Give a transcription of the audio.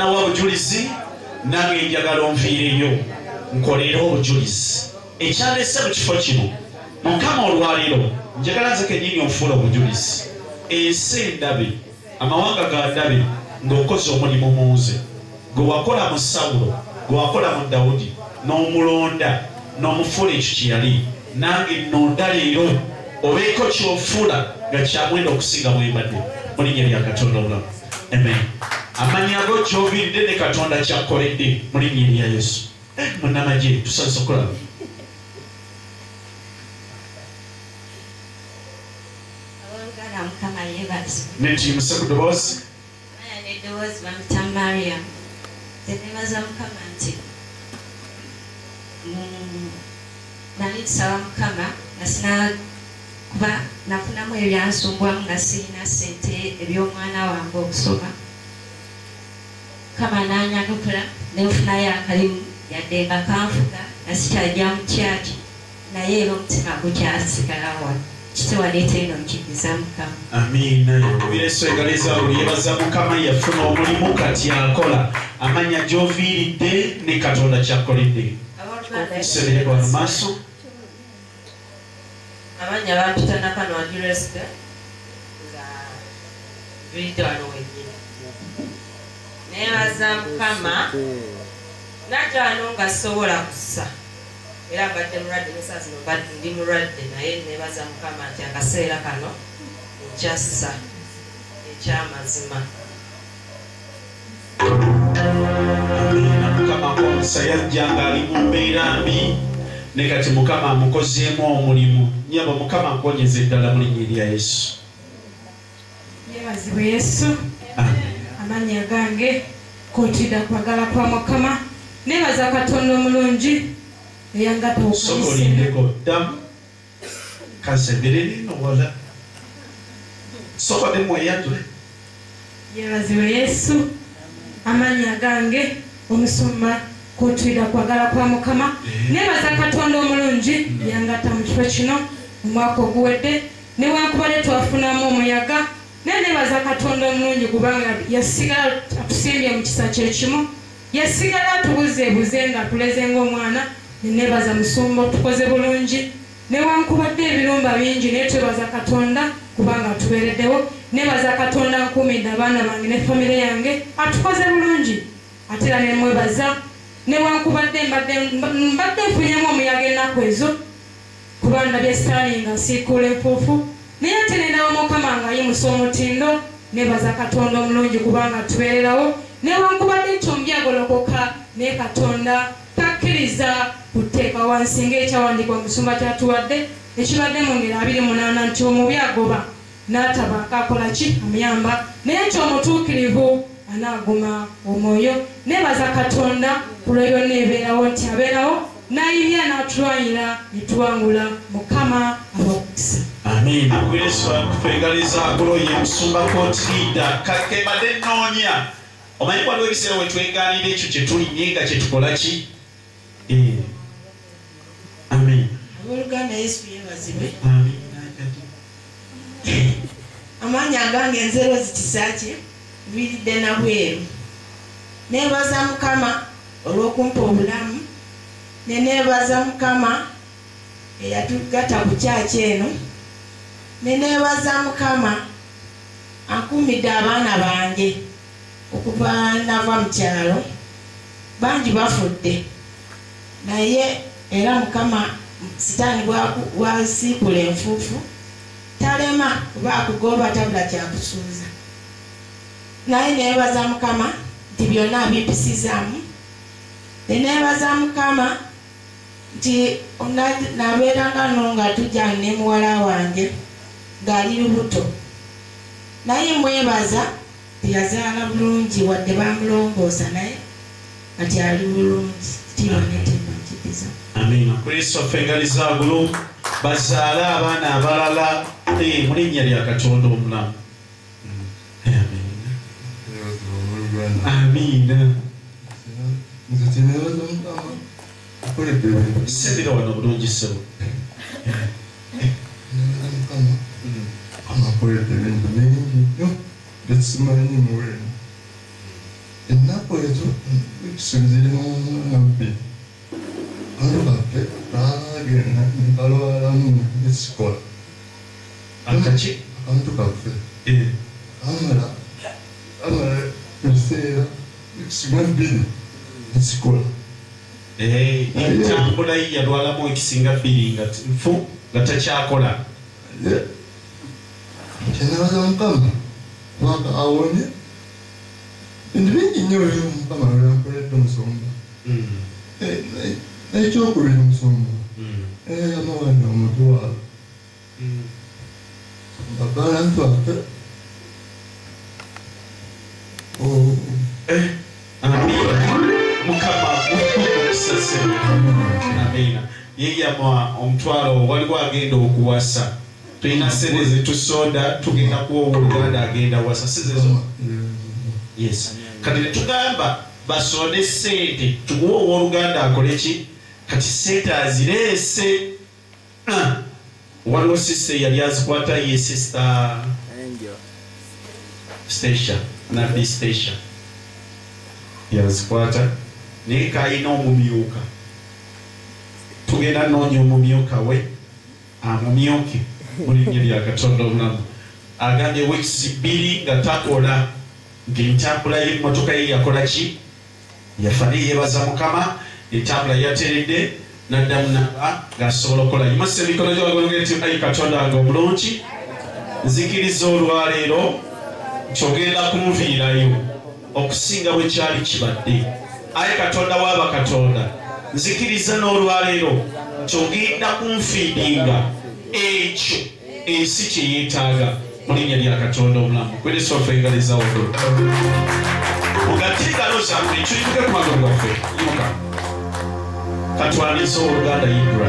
Nawa obujulizi, nange njagala onviireyo nkolere obujulizi. Ekyalese mu kifo kino, Mukama olwaleero njagala nze kennyini onfuula obujulizi. Ensi endabe, amawanga gandabe ng'okoze omulimu mu nze gwe wakola mu Sawulo, gwe wakola mu Dawudi, n'omulonda n'omufuula ekyo kye yali. Nange nnonda leero obeeko ky'ofuula nga kya muwendo okusinga bwe mbadde, mu linnya lya Katonda omulamu. Amen. Amannya go ky'oviiridde ne Katonda ky'akkoledde mu linnya erya Yesu. Munnamagye, tusanyuse okulaba. Abooluganda, Mukama yeebazibwe. Ne tuyimuse ku ddoboozi. Maya n'eddoboozi bampita Mariam. Nze neebaza Mukama nti nali nsaba Mukama nga sina kuba nafunamu ebyansumbwamu nga sirina ssente eby'omwana wange okusoma. Mukama n'anyanukula ne nfunayo akalimu, yadde nga kanfuga nga sikyajja mu kyaki, naye era omutima gukyasigala wano. Kitiibwa n'ettendo nkiddiza Mukama. Amiina. Kubira Yesu engalo ezaabwe, yeebaza Mukama, yafuna omulimu kati akola. Amannya gy'oviiridde ne Katonda ky'akkoledde. Abooluganda, Sebereko wano maaso. Amannya bampita Nakano Agiresga, nga nviiridde wano wennyini. Neebaza Mukama, najja wano nga sobola kussa, era mbadde mulwadde, n'essaawa zino mbadde ndi mulwadde, naye neebaza Mukama nti akaseera kano nkyassa ekyamazima. Amiina. Mukama akozesa, yajja ng'ali mu mbeera mbi, ne kati Mukama amukozeemu omulimu. Nnyabo, Mukama akonyeza eddala mu linnya erya Yesu. Yeebazibwe Yesu. Amen. Amannya gange Kootida Kwagala Kwa Mukama. Neebaza Katonda omulungi eyangatta Sooka okukanisa. olindeko ddamu kansembere nino wala, sooka dde mweyatule. Yeebazibwe Yesu. Amannya gange omusumba Kootida Kwagala Kwa Mukama. Neebaza Katonda omulungi eyangatta mu kifo kino omwaka oguwedde, newankubadde twafunamu omuyaga, naye neebaza Katonda omulungi kubanga yasigala atusimbye mu kisa kye kimu, yasigala atubuzeebuze nga atuleze ng'omwana. Neneebaza musumba, tukoze bulungi newankubadde ebirumba bingi, naye twebaza Katonda kubanga atubeereddewo. Neebaza Katonda nkuumidde abaana bange ne famire yange, atukoze bulungi. Ate era nemwebaza newankubadde mbadde nfunyemu omuyaga ennaku ezo, kuba ndabye sitaani nga nsiikuula enfuufu, naye ate nendawo Mukama ng'ayimusa omutindo. Neebaza Katonda omulungi kubanga atubeererawo newankubadde nti omubi agolokoka, naye Katonda takkiriza kuteeka wansi, ng'ekyawandiikibwa musumba kyatuwadde ekibadde mu ngeri 28 nti omubi agoba n'atabaako akola ki amuyamba, naye nti omutuukirivu anaaguma omwoyo. Neebaza Katonda ku lwe byonna ebeerawo, nti abeerawo n'ayimya n'atulwanyira ne tuwangula. Mukama abakukisa. Amiina. Yesu akufe engalo ezaagolo. Ye musumba Kotirida kakembadde nnoonya. Omanyi waliwo ebiseera we twegaanira ekyo kye tulinye nga kye tukola ki. Amiina. Abooluganda, Yesu yeebazibwe. Amiina. Amannya agange nze Rozi Kisaakye, nviiridde Nabweru. Neebaza Mukama olw'okumpa obulamu, ne neebaza Mukama eyatugatta ku kyaki eno, ne neebaza Mukama ankuumidde abaana bange okuva nava mu kyalo. Bangi bafudde, naye era Mukama sitaani bw'asiikula enfuufu talema, kuba akugoba tabula kyakusuuza, naye neebaza Mukama nti byonna abimpisizaamu. Ne neebaza Mukama nti nabeeranga no nga tujja ne muwala wange ng'ali lubuto, naye mwebaza tiyazaala bulungi, wadde bamulongoosa, naye kati ali bulungi. Kitiibwa n'ettendo nkiddiza. Amiina. Kristo engalo ezaagulu, bazaale abaana abalala mu linnya lya Katonda omulamu. Amiina. Amiina. Nze kyeneebaza Mukama akoledde ebintu. Sembera wano bulungi, ssebo. Neebaza Mukama, Mukama akoledde ebintu bingi nnyo byesimanyi muwendo ennaku. Ennaku ezo wiiki ziri mu bbiri abantu baffe baagenda ne balwalamu nesikola. Akaki? Abantu baffe amala ebiseera wiiki nga 2 nesikola. Entambula ye yalwalamu ekisinga 2 nga nfu nga takyakola. Kyenebaza Mukama kubanga awonye bintu bingi nnyo Mukama byankoledde omusumba. N'ekyokubiri omusumba eyamawanyi omutwalo babalantu waffe. Amiina. Mukama okusasira. Amiina. Yeyamwa omutwalo waliwo agenda okuwasa. Tulina sente zetusonda tugenda kuwa owooluganda agenda wasa sizezo. Yes. Kati netugamba basonde sente tukuwa owooluganda akole ki? Kati sente azireese. Waliwo sisita yali azikwata ye sisita Stacia, Nabbi Stacia yazikwata naye kayina omumyuka. Tugenda noonya omumyuka we amumyuke mu linnya lya Katonda omulamu. Agambye wiiki 2 nga takola, ng'entambula y'emmotoka ye yakola ki? Yafa. Naye yeebaza Mukama, entambula yateredde n'addamu naba ng'asobola okukola. Yimusa emikono gyo nti ayi Katonda wange omulungi, nzikiriza olwaleero nti ogenda kunviirayo okusinga bwe kyali kibadde. Ayi Katonda w'abakatonda, nzikiriza n'olwaleero nti ogenda kunfiidinga ekyo ensi kye yeetaaga mu linnya lya Katonda omulamu. Kwerisofe engalo eza waggulu. Mugatte engalo zammwe tuyimuke ku magulu gaffe. Yimuka. Katwanirize owooluganda Ibra.